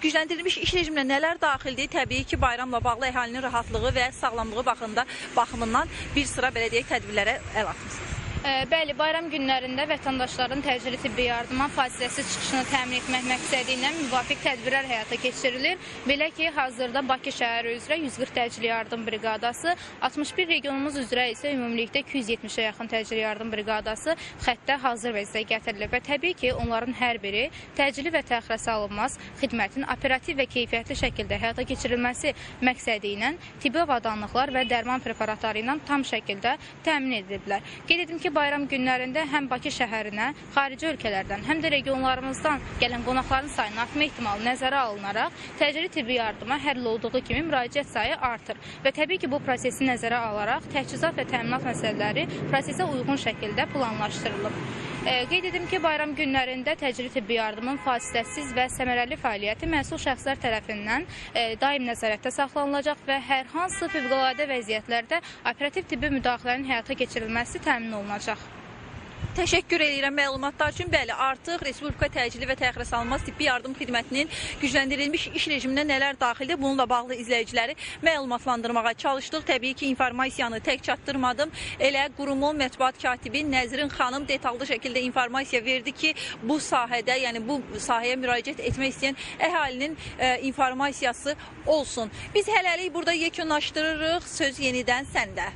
Gücləndirilmiş iş rejiminə nələr daxildir? Təbii ki, bayramla bağlı əhalinin rahatlığı və sağlamlığı baxımından bir sıra belə deyək tədbirlərə əl atmısınız. Bəli, bayram günlərində vətəndaşların təcili tibbi yardıma fasiləsiz çıxışını təmin etmək məqsədi ilə müvafiq tədbirlər həyata keçirilir. Belə ki, hazırda Bakı şəhəri üzrə 140 təcili yardım briqadası, 61 regionumuz üzrə isə ümumilikdə 270-ə yaxın təcili yardım briqadası xəttə hazır vəziyyətə gətirilib və təbii ki, onların hər biri təcili və təxirə salınmaz xidmətin operativ və keyfiyyətli şəkildə həyata keçirilməsi məqsədi ilə tibbi avadanlıqlar və dərman preparatları ilə tam şəkildə təmin ediliblər. Qeyd edim ki, bayram günlərində həm Bakı şəhərinə xarici ölkələrdən, həm də regionlarımızdan gələn qonaqların sayının artma ehtimalı nəzərə alınaraq təcili tibbi yardıma hər il olduğu kimi müraciət sayı artır. Və təbii ki, bu prosesi nəzərə alaraq təchizat və təminat məsələləri prosesə uyğun şəkildə planlaşdırılıb. Qeyd edim ki, bayram günlərində təcili tibbi yardımın fasiləsiz və səmərəli fəaliyyəti məsul şəxslər tərəfindən daim nəzarətdə saxlanılacaq və hər hansı fövqəladə vəziyyətlərdə operativ tibbi müdaxilənin həyata keçirilməsi təmin olunacaq. Təşəkkür edirəm məlumatlar üçün. Bəli, artıq Respublika Təcili və Təxirə Salınmaz Tibbi Yardım Xidmətinin gücləndirilmiş iş rejiminə nələr daxildir? Bununla bağlı izləyiciləri məlumatlandırmağa çalışdıq. Təbii ki, informasiyanı tək çatdırmadım. Elə qurumun mətbuat katibi Nəzrin xanım detallı şəkildə informasiya verdi ki, bu sahədə, yəni bu sahəyə müraciət etmək istəyən əhalinin informasiyası olsun. Biz hələlik burada yekunlaşdırırıq. Söz yenidən səndə.